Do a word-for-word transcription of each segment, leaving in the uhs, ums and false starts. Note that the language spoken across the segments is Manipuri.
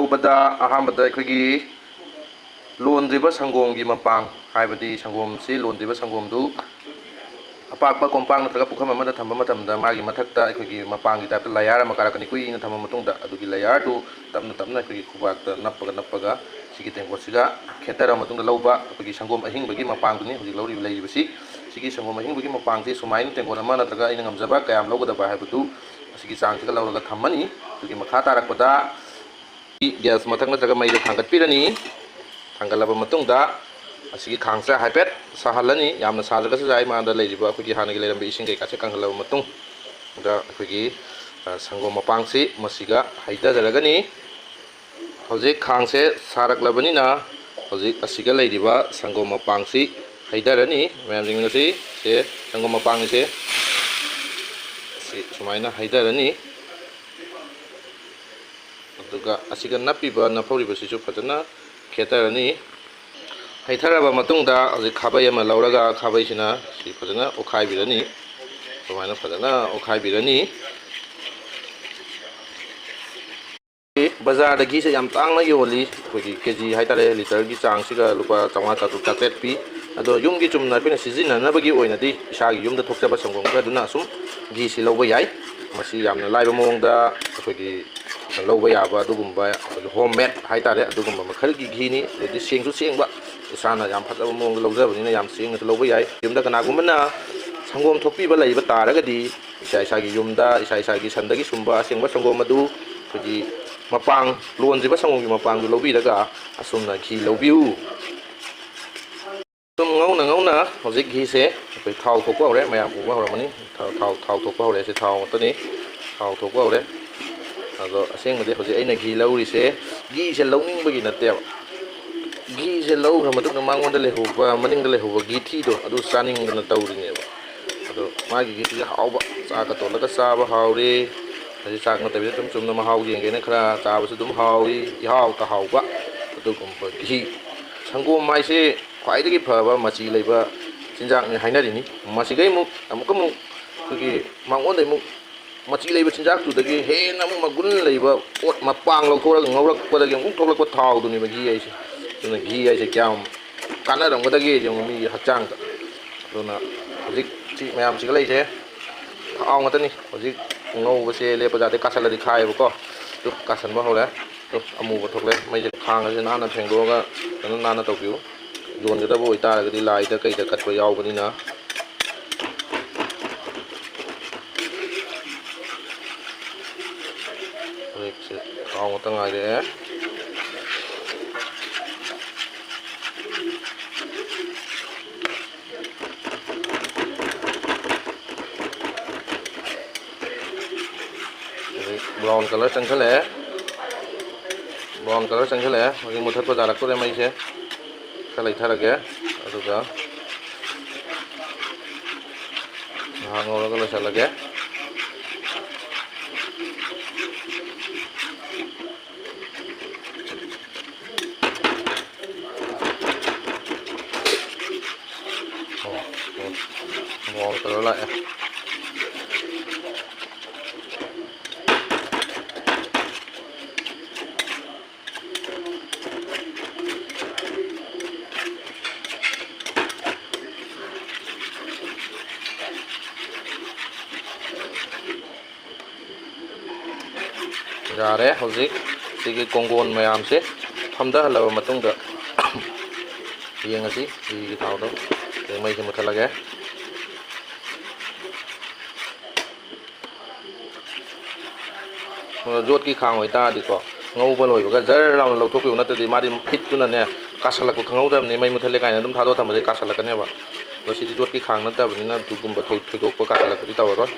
ꯕꯗ ꯑꯍꯥꯟꯕꯗ ꯑꯩꯈꯣꯏꯒꯤ ꯂꯣꯟꯗ꯭ꯔꯤꯕ ꯁꯪꯒꯣꯝꯒꯤ ꯃꯄꯥꯡ, ꯍꯥꯏꯕꯗꯤ ꯁꯪꯒꯣꯝꯁꯤ, ꯂꯣꯟꯗ꯭ꯔꯤꯕ ꯁꯪꯒꯣꯝꯗꯨ ꯑꯄꯥꯛꯄ ꯀꯣꯝꯄꯥꯛ ꯅꯠꯇ꯭ꯔꯒ ꯄꯨꯈꯝ ꯑꯃꯗ ꯊꯝꯕ ꯃꯇꯝꯗ, ꯃꯥꯒꯤ ꯃꯊꯛꯇ ꯑꯩꯈꯣꯏꯒꯤ ꯃꯄꯥꯡꯒꯤ type ꯇ layer ꯑꯃ ꯀꯥꯔꯛꯀꯅꯤ꯫ ꯀꯨꯏꯅ ꯊꯝꯕ ꯃꯇꯨꯡꯗ ꯑꯗꯨꯒꯤ layer ꯗꯨ ꯇꯞꯅ ꯇꯞꯅ ꯑꯩꯈꯣꯏꯒꯤ ꯈꯨꯕꯥꯛꯇ ꯅꯞꯄꯒ ꯅꯞꯄꯒ ꯁꯤꯒꯤ ꯇꯦꯡꯀꯣꯠꯁꯤꯒ ꯈꯦꯠꯇꯔ ꯃꯇꯨꯡꯗ ꯂꯧꯕ ꯑꯩꯈꯣꯏꯒꯤ ꯁꯪꯒꯣꯝ ꯑꯍꯤꯡꯕꯒꯤ ꯃꯄꯥꯡꯗꯨꯅꯤ ꯍꯧꯖꯤꯛ ꯂꯧꯔꯤꯕ, ꯂꯩꯔꯤꯕꯁꯤ꯫ ꯁꯤꯒꯤ ꯁꯪꯒꯣꯝ ꯑꯍꯤꯡꯕꯒꯤ ꯃꯄꯥꯡꯁꯤ ꯁꯨꯃꯥꯏꯅ ꯇꯦꯡꯀꯣꯠ ꯑꯃ ꯅꯠꯇ꯭ꯔꯒ ꯑꯩꯅ ꯉꯝꯖꯕ ꯀꯌꯥꯝ ꯂꯧꯒꯗꯕ ꯍꯥꯏꯕꯗꯨ ꯑꯁꯤꯒꯤ ꯆꯥꯡꯁꯤꯒ ꯂꯧꯔꯒ ꯊꯝꯃꯅꯤ꯫ ꯑꯗꯨꯒꯤ ꯃꯈꯥ ꯇꯥꯔꯛꯄꯗ gas ꯃꯊꯛ ꯅꯠꯇ꯭ꯔꯒ ꯃꯩꯗ ꯊꯥꯡꯒꯠꯄꯤꯔꯅꯤ꯫ ꯊꯥꯡꯒꯠꯂꯕ ꯃꯇꯨꯡꯗ ꯑꯁꯤꯒꯤ ꯈꯥꯡꯁꯦ ꯍꯥꯏꯐꯦꯠ ꯁꯥꯍꯜꯂꯅꯤ꯫ ꯌꯥꯝꯅ ꯁꯥꯗ꯭ꯔꯒꯁꯨ ꯌꯥꯏ, ꯃꯥꯗ ꯂꯩꯔꯤꯕ ꯑꯩꯈꯣꯏꯒꯤ ꯍꯥꯟꯅꯒꯤ ꯂꯩꯔꯝꯕ ꯏꯁꯤꯡ ꯀꯩꯀꯥꯁꯦ ꯀꯪꯍꯜꯂꯕ ꯃꯇꯨꯡ꯫ ꯑꯗ ꯑꯩꯈꯣꯏꯒꯤ, ꯑ, ꯁꯪꯒꯣꯝ ꯃꯄꯥꯡꯁꯤ ꯃꯁꯤꯒ ꯍꯩꯊꯖꯔꯒꯅꯤ꯫ ꯍꯧꯖꯤꯛ ꯈꯥꯡꯁꯦ ꯁꯥꯔꯛꯂꯕꯅꯤꯅ ꯍꯧꯖꯤꯛ ꯑꯁꯤꯒ ꯂꯩꯔꯤꯕ ꯁꯪꯒꯣꯝ ꯃꯄꯥꯡꯁꯤ ꯍꯩꯊꯔꯅꯤ꯫ ꯃꯌꯥꯝꯁꯤꯡ ꯑꯁꯤ ꯁꯦ ꯁꯪꯒꯣꯝ ꯃꯄꯥꯡꯁꯦ ꯁꯤ ꯁꯨꯃꯥꯏꯅ ꯍꯩꯊꯔꯅꯤ꯫ ꯑꯗꯨꯒ ꯑꯁꯤꯒ ꯅꯞꯄꯤꯕ ꯅꯞꯐꯧꯔꯤꯕꯁꯤꯁꯨ ꯐꯖꯅ ꯈꯦꯠꯇꯔꯅꯤ꯫ ꯍꯩꯊꯔꯕ ꯃꯇꯨꯡꯗ ꯍꯧꯖꯤꯛ ꯈꯥꯕꯩ ꯑꯃ ꯂꯧꯔꯒ ꯈꯥꯕꯩꯁꯤꯅ ꯁꯤ ꯐꯖꯅ ꯑꯣꯠꯈꯥꯏꯕꯤꯔꯅꯤ꯫ ꯁꯨꯃꯥꯏꯅ ꯐꯖꯅ ꯑꯣꯠꯈꯥꯏꯕꯤꯔꯅꯤ꯫ ꯕꯖꯥꯔꯗ ꯘꯤꯁꯦ ꯌꯥꯝ ꯇꯥꯡꯅ ꯌꯣꯜꯂꯤ꯫ ꯑꯩꯈꯣꯏꯒꯤ KG ꯍꯥꯏꯇꯥꯔꯦ, litre ꯒꯤ ꯆꯥꯡꯁꯤꯒ ꯂꯨꯄꯥ ꯆꯥꯝꯃꯉꯥ, ꯆꯥꯇ꯭ꯔꯨꯛ, ꯆꯥꯇ꯭ꯔꯦꯠ ꯄꯤ꯫ ꯑꯗꯣ ꯌꯨꯝꯒꯤ ꯆꯨꯝꯅ ꯑꯩꯈꯣꯏꯅ ꯁꯤꯖꯤꯟꯅꯅꯕꯒꯤ ꯑꯣꯏꯅꯗꯤ ꯏꯁꯥꯒꯤ ꯌꯨꯝꯗ ꯊꯣꯛꯆꯕ ꯁꯪꯒꯣꯝ ꯈꯔꯗꯨꯅ ꯑꯁꯨꯝ ꯘꯤꯁꯤ ꯂꯧꯕ ꯌꯥꯏ꯫ ꯃꯁꯤ ꯌꯥꯝꯅ ꯂꯥꯏꯕ ꯃꯑꯣꯡꯗ ꯑꯩꯈꯣꯏꯒꯤ ꯂꯧꯕ ꯌꯥꯕ ꯑꯗꯨꯒꯨꯝꯕ ꯑꯩꯈꯣꯏꯒꯤ home made ꯍꯥꯏꯇꯥꯔꯦ, ꯑꯗꯨꯒꯨꯝꯕ ꯃꯈꯜꯒꯤ ꯘꯤꯅꯤ꯫ ꯑꯗꯩꯗꯤ ꯁꯦꯡꯁꯨ ꯁꯦꯡꯕ, ꯏꯁꯥꯅ ꯌꯥꯝ ꯐꯖꯕ ꯃꯑꯣꯡꯗ ꯂꯧꯖꯕꯅꯤꯅ ꯌꯥꯝ ꯁꯦꯡꯅꯁꯨ ꯂꯧꯕ ꯌꯥꯏ꯫ ꯌꯨꯝꯗ ꯀꯅꯥꯒꯨꯝꯕꯅ ꯁꯪꯒꯣꯝ ꯊꯣꯛꯄꯤꯕ ꯂꯩꯕ ꯇꯥꯔꯒꯗꯤ ꯏꯁꯥ ꯏꯁꯥꯒꯤ ꯌꯨꯝꯗ ꯏꯁꯥ ꯏꯁꯥꯒꯤ ꯁꯟꯗꯒꯤ ꯁꯨꯝꯕ ꯑꯁꯦꯡꯕ ꯁꯪꯒꯣꯝ ꯑꯗꯨ ꯑꯩꯈꯣꯏꯒꯤ ꯃꯄꯥꯡ, ꯂꯣꯟꯗ꯭ꯔꯤꯕ ꯁꯪꯒꯣꯝꯒꯤ ꯃꯄꯥꯡꯗꯨ ꯂꯧꯕꯤꯔꯒ ꯑꯁꯨꯝꯅ ꯘꯤ ꯂꯧꯕꯤꯌꯨ꯫ ꯁꯨꯝ ꯉꯧꯅ ꯉꯧꯅ ꯍꯧꯖꯤꯛ ꯘꯤꯁꯦ ꯑꯩꯈꯣꯏ ꯊꯥꯎ ꯊꯣꯛꯄ ꯍꯧꯔꯦ, ꯃꯌꯥꯝ ꯎꯕ ꯍꯧꯔꯝꯃꯅꯤ꯫ ꯊꯥꯎ, ꯊꯥꯎ, ꯊꯥꯎ ꯊꯣꯛꯄ ꯍꯧꯔꯦ, ꯁꯤ ꯊꯥꯎ ꯉꯥꯛꯇꯅꯤ꯫ ꯊꯥꯎ ꯊꯣꯛꯄ ꯍꯧꯔꯦ꯫ ꯑꯗꯣ ꯑꯁꯦꯡꯕꯗꯤ ꯍꯧꯖꯤꯛ ꯑꯩꯅ ꯘꯤ ꯂꯧꯔꯤꯁꯦ, ꯘꯤꯁꯦ ꯂꯧꯅꯤꯡꯕꯒꯤ ꯅꯠꯇꯦꯕ꯫ ꯘꯤꯁꯦ ꯂꯧꯈ꯭ꯔ ꯃꯇꯨꯡꯗ ꯃꯉꯣꯟꯗ ꯂꯩꯍꯧꯕ, ꯃꯅꯤꯡꯗ ꯂꯩꯍꯧꯕ ꯘꯤꯊꯤꯗꯣ ꯑꯗꯨ ꯆꯥꯅꯤꯡꯗꯅ ꯇꯧꯔꯤꯅꯦꯕ꯫ ꯑꯗꯣ ꯃꯥꯒꯤ ꯘꯤꯁꯦ ꯍꯥꯎꯕ, ꯆꯥꯛꯀ ꯇꯣꯠꯂꯒ ꯆꯥꯕ ꯍꯥꯎꯔꯦ꯫ ꯍꯥꯏꯗꯤ ꯆꯥꯛ ꯅꯠꯇꯕꯤꯗ ꯑꯗꯨꯝ ꯆꯨꯝꯅ ꯃꯍꯥꯎ ꯌꯦꯡꯒꯦꯅ ꯈꯔ ꯆꯥꯕꯁꯨ ꯑꯗꯨꯝ ꯍꯥꯎꯏ, ꯏꯍꯥꯎꯇ ꯍꯥꯎꯕ ꯑꯗꯨꯒꯨꯝꯕ ꯘꯤ꯫ ꯁꯪꯒꯣꯝ ꯍꯥꯏꯁꯦ ꯈ꯭ꯋꯥꯏꯗꯒꯤ ꯐꯕ ꯃꯆꯤ ꯂꯩꯕ ꯆꯤꯟꯖꯥꯛꯅꯤ ꯍꯥꯏꯅꯔꯤꯅꯤ꯫ ꯃꯁꯤꯗꯩ ꯑꯃꯨꯛ, ꯑꯃꯨꯛꯀ ꯑꯃꯨꯛ ꯑꯩꯈꯣꯏꯒꯤ ꯃꯉꯣꯟꯗꯩ ꯑꯃꯨꯛ ꯃꯆꯤ ꯂꯩꯕ ꯆꯤꯟꯖꯥꯛꯇꯨꯗꯒꯤ ꯍꯦꯟꯅ ꯑꯃꯨꯛ ꯃꯒꯨꯟ ꯂꯩꯕ ꯄꯣꯠ ꯃꯄꯥꯡ ꯂꯧꯊꯣꯛꯂꯒ ꯉꯧꯔꯛꯄꯗꯒꯤ ꯑꯃꯨꯛ ꯊꯣꯛꯂꯛꯄ ꯊꯥꯎꯗꯨꯅꯤꯕ ꯘꯤ ꯍꯥꯏꯁꯦ꯫ ꯑꯗꯨꯅ ꯘꯤ ꯍꯥꯏꯁꯦ ꯀꯌꯥꯝ ꯀꯥꯟꯅꯔꯝꯒꯗꯒꯦ ꯌꯦꯡꯉꯨ ꯃꯤꯒꯤ ꯍꯛꯆꯥꯡꯗ꯫ ꯑꯗꯨꯅ ꯍꯧꯖꯤꯛ ꯁꯤ ꯃꯌꯥꯝꯁꯤꯒ ꯂꯩꯁꯦ ꯊꯥꯎ ꯉꯥꯛꯇꯅꯤ꯫ ꯍꯧꯖꯤꯛ ꯉꯧꯕꯁꯦ ꯂꯦꯞꯄ ꯌꯥꯗꯦ, ꯀꯥꯁꯜꯂꯗꯤ ꯈꯥꯏꯌꯦꯕꯀꯣ꯫ ꯑꯗꯨ ꯀꯥꯁꯟꯕ ꯍꯧꯔꯦ꯫ ꯑꯗꯨ ꯑꯃꯨꯕ ꯊꯣꯛꯂꯦ꯫ ꯃꯩꯁꯦ, ꯈꯥꯡ ꯑꯁꯦ ꯅꯥꯟꯅ ꯐꯦꯡꯗꯣꯛꯑꯒ ꯐꯖꯅ ꯅꯥꯟꯅ ꯇꯧꯕꯤꯌꯨ꯫ ꯌꯣꯟꯒꯗꯕ ꯑꯣꯏꯇꯥꯔꯒꯗꯤ ꯂꯥꯏꯗ ꯀꯩꯗ ꯀꯠꯄ ꯌꯥꯎꯕꯅꯤꯅ꯫ ꯍꯧꯖꯤꯛꯁꯦ ꯊꯥꯎ ꯉꯥꯛꯇ ꯉꯥꯏꯔꯛꯑꯦ꯫ ꯍꯧꯖꯤꯛ brown colour ꯆꯪꯁꯜꯂꯛꯑꯦ꯫ Brown colour ꯆꯪꯁꯜꯂꯛꯑꯦ꯫ ꯍꯧꯖꯤꯛ ꯃꯨꯊꯠꯄ ꯌꯥꯔꯛꯇꯣꯔꯦ ꯃꯩꯁꯦ꯫ ꯈꯔ ꯂꯩꯊꯔꯒꯦ꯫ ꯑꯗꯨꯒ ꯉꯥꯏꯍꯥꯛ ꯉꯧꯔꯒ ꯂꯣꯏꯁꯤꯜꯂꯒꯦ꯫ ꯑꯣ, ꯑꯣ꯫ Brown colour ꯂꯥꯛꯑꯦ꯫ ꯌꯥꯔꯦ꯫ ꯍꯧꯖꯤꯛ ꯁꯤꯒꯤ ꯀꯣꯡꯒꯣꯟ ꯃꯌꯥꯝꯁꯦ ꯐꯝꯊꯍꯜꯂꯕ ꯃꯇꯨꯡꯗ ꯌꯦꯡꯉꯁꯤ ꯁꯤꯒꯤ ꯊꯥꯎꯗꯣ꯫ ꯑꯗꯩ ꯃꯩꯁꯦ ꯃꯨꯠꯊꯠꯂꯒꯦ꯫ ꯑꯗꯣ ꯌꯣꯠꯀꯤ ꯈꯥꯡ ꯑꯣꯏꯇꯥꯔꯗꯤꯀꯣ, ꯉꯧꯕ ꯂꯣꯏꯕꯒ ꯖꯔ ꯂꯥꯎꯅ ꯂꯧꯊꯣꯛꯄꯤꯌꯨ, ꯅꯠꯇ꯭ꯔꯗꯤ ꯃꯥꯗꯤ ꯍꯤꯠꯇꯨꯅꯅꯦ ꯀꯥꯁꯜꯂꯛꯄ ꯈꯪꯍꯧꯗꯕꯅꯤ꯫ ꯃꯩ ꯃꯨꯠꯊꯠꯂꯦ ꯀꯥꯏꯅ ꯑꯗꯨꯝ ꯊꯥꯗꯣꯛꯑ ꯊꯝꯕꯗꯤ ꯀꯥꯁꯜꯂꯛꯀꯅꯦꯕ꯫ ꯑꯗꯣ ꯁꯤꯗꯤ ꯌꯣꯠꯀꯤ ꯈꯥꯡ ꯅꯠꯇꯕꯅꯤꯅ ꯑꯗꯨꯒꯨꯝꯕ ꯊꯣꯏ-, ꯊꯣꯏꯗꯣꯛꯄ ꯀꯥꯁꯜꯂꯛꯄꯗꯤ ꯇꯧꯔꯔꯣꯏ꯫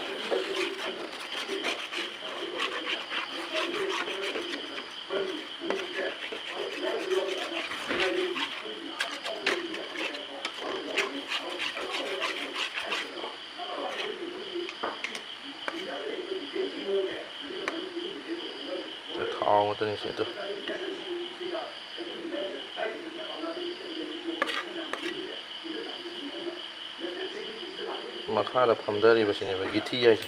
ꯊꯥꯎ ꯉꯥꯛꯇꯅꯤ ꯁꯤ ꯑꯗꯨ꯫ ꯃꯈꯥꯗ ꯐꯝꯊꯔꯤꯕꯁꯤꯅꯦꯕ ꯒꯤꯊꯤ ꯍꯥꯏꯁꯦ꯫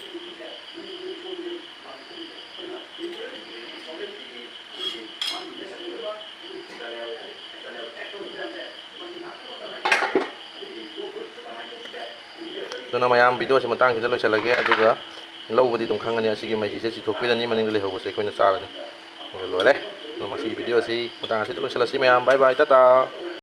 ꯑꯗꯨꯅ ꯃꯌꯥꯝ, video ꯁꯤ ꯃꯇꯥꯡꯁꯤꯗ ꯂꯣꯏꯁꯤꯜꯂꯒꯦ꯫ ꯑꯗꯨꯒ ꯂꯧꯕꯗꯤ ꯑꯗꯨꯝ ꯈꯪꯒꯅꯤ, ꯑꯁꯤꯒꯤ ꯃꯍꯤꯁꯦ ꯆꯤꯊꯣꯛꯄꯤꯔꯅꯤ, ꯃꯅꯤꯡꯗ ꯂꯩꯍꯧꯕꯁꯦ ꯑꯩꯈꯣꯏꯅ ꯆꯥꯔꯅꯤ꯫ ꯑꯗꯨꯒ ꯂꯣꯏꯔꯦ꯫ ꯑꯗꯣ ꯃꯁꯤꯒꯤ video ꯁꯤ ꯃꯇꯥꯡ ꯑꯁꯤꯗ ꯂꯣꯏꯁꯤꯜꯂꯁꯤ ꯃꯌꯥꯝ꯫ Bye bye, Tata.